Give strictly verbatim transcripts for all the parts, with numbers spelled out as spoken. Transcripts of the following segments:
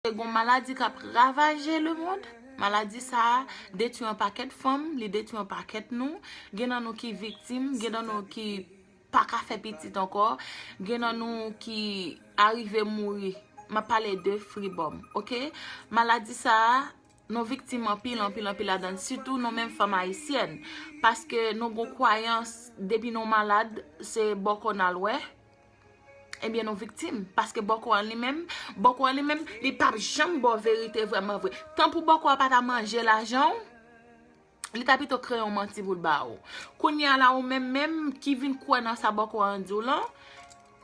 Gon maladi k ap ravaje lemonn. Maladi sa a detwi yon pakèt fanm, li detwi yon pakèt nou. Gen nan nou ki viktim, gen nan nou ki pa ka fè pitit ankò, gen nan nou ki arive mouri. M ap pale de fribòm, oke? Maladi sa a, nou viktim anpil, anpil, anpil ladan l, sitou nou menm fanm ayisyèn. Paske nou gon kwayans, depi nou malad, se bòkò n al wè. Ebyen, nou viktim. Paske bòkò an li menm, bòkò an li menm, li p ap janm ba w verite vrèman vre. Tan pou bòkò a pa ta manje lajan w, li ta pito kreye yon manti pou l ba ou. Kounye a la, ou menm menm ki vin kwè nan sa bòkò an di w lan,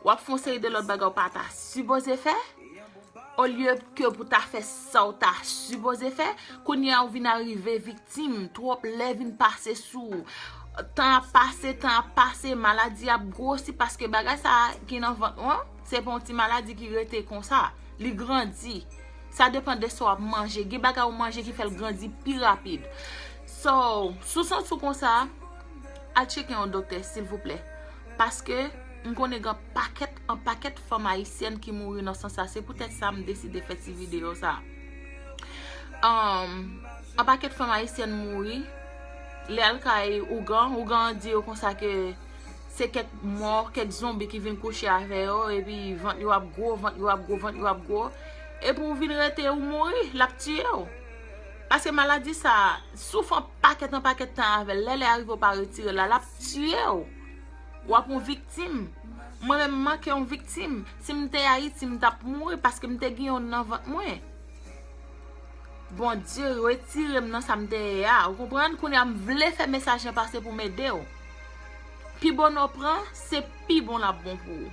w ap fè yon seri de lòt bagay ou pa ta sipoze fè. Olye ke pou ta fè sa w ta sipoze fè, kounye a ou vin arive viktim. Twòp lè vin pase sou ou. Tan ap pase, tan ap pase, maladi ap gwosi paske bagay sa a ki nan vant ou an, se pa yon ti maladi ki rete konsa. Li grandi. Sa depann de sa w ap manje. Gen bagay ou manje ki fè l grandi pi rapid. So, si w santi w konsa, al tcheke yon doktè, silvouplè. Paske m konnen gen pakèt, an pakèt fanm ayisyèn ki mouri nan sans sa. Se poutèt sa m deside fè ti videyo sa. Um, an pakèt fanm ayisyèn mouri. Lè al kay ougan, ougan an di yo konsa ke se kèk mò, kèk zonbi ki vin kouche avè yo, epi vant yo ap gwo, vant yo ap gwo, vant yo ap gwo. Epi ou vin rete, ou mouri, l ap tiye w. Paske maladi sa, si w fè yon pakèt, yon pakèt tan avè l, lè lè a rive ou pa retire l la, l ap tiye w. W ap yon viktim. Mwen menm, m manke yon viktim. Si m te Ayiti, m t ap mouri paske m te gen yon nan vant mwen. Bondye retire m nan sa m te ye a. Ou konprann? Kounye a, m vle fè mesaj lan pase pou m ede w. Pi bon w pran, se pi bon l ap bon pou ou.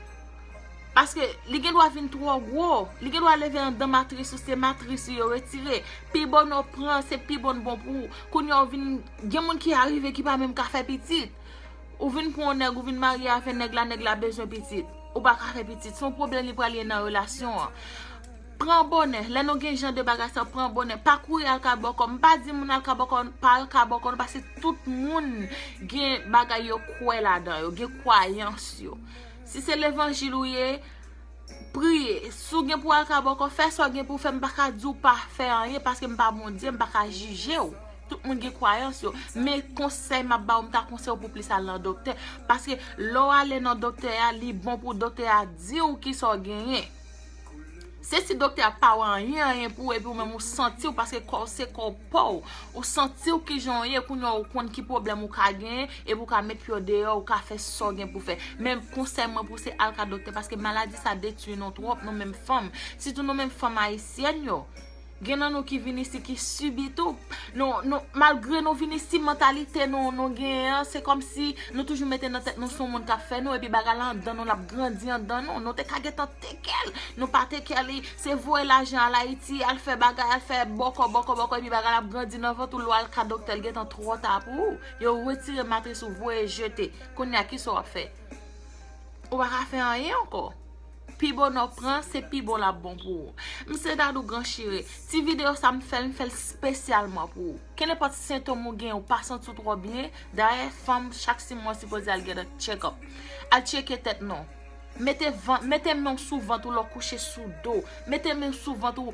Paske li gen dwa vin twò gwo. Li gen dwa leve anndan matris ou, se matris ou yo retire. Pi bon w pran, se pi bon bon pou ou. Kounye a, ou vin, gen moun ki arive ki pa menm ka fè pitit. Ou vin pran yon nèg, ou vin marye avè nèg la, nèg la bezwen pitit. Ou pa ka fè pitit. Se yon pwoblèm li pral ye nan relasyon an. Pran bonè. Lè nou gen jan de bagay sa, pran bonè. Pa kouri al ka bòkò. M pa di moun al ka bòkò, pa al ka bòkò, paske tout moun gen bagay yo kwè ladan yo, gen kwayans yo. Si se levanjil ou ye, priye. Si w gen pou al ka bòkò, fè sa w gen pou w fè. M pa ka di w pa fè anyen, paske m pa Bondye, m pa ka jije w. Tout moun gen kwayans yo. Men konsèy m ap ba w, m ta konseye w pou plis al nan doktè. Paske lè w ale nan doktè a, li bon pou doktè a di w kisa w genyen. Se si doktè a pa wè anyen, anyen pou ou, epi ou menm ou santi w, paske kò w se kò pa w. Ou santi w kijan w ye, kounye a ou konn ki pwoblèm ou ka genyen, epi ou ka met pye w deyò, ou ka fè sa w gen pou fè. Men konsèy mwen pou w se al ka doktè, paske maladi sa detwi nou twòp, nou menm fanm. Sitou nou menm fanm ayisyèn yo. Gen nan nou ki vin isi ki sibi tou. Nou, nou, malgre nou vin isi, mantalite nou, nou genyen an, se kòmsi nou toujou mete nan tèt nou se yon moun k ap fè nou, epi bagay la anndan nou, l ap grandi anndan nou. Nou te ka gentan teke l, nou pa teke li. Se voye lajan al Ayiti, al fè bagay, al fè bòkò, bòkò, bòkò, epi bagay la ap grandi nan vant ou, lè w al ka doktè, l gentan twò ta pou ou. Yo retire matris ou, voye jete. Kounye a, kisa w ap fè? Ou pa ka fè anyen ankò. Pi bonè w pran, se pi bon l ap bon pou ou. M se Dadou Gran Chire. Ti videyo sa m fè l, m fè l espesyalman pou ou. Kenenpòt sentòm ou gen, ou pa santi w twò byen, dayè fanm chak sis mwa sipoze al gen nan check up. Al tcheke tèt nou. Mete van, mete men w sou vant ou lè w kouche sou do. Mete men w sou vant ou.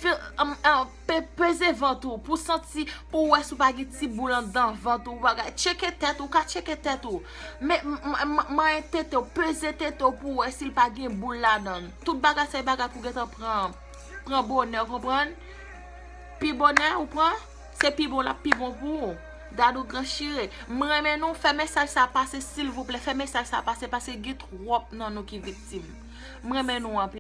Fè, um, um, pe-, peze vant ou pou santi, pou wè si w pa gen ti boul anndan vant ou, bagay. Tcheke tèt ou, ka tcheke tèt ou. Men, m-, m-, m-, manyen tete w, peze tete w pou wè si l pa gen boul ladan l. Tout bagay se bagay pou gentan pran, pran bonè, w konprann? Pi bonè ou pran, se pi bon l ap pi bon pou ou. Dadou Gran Chire. M renmen nou, fè mesaj sa pase, silvouplè, fè mesaj sa pase, paske gen twòp nan nou ki viktim. M renmen nou anpil.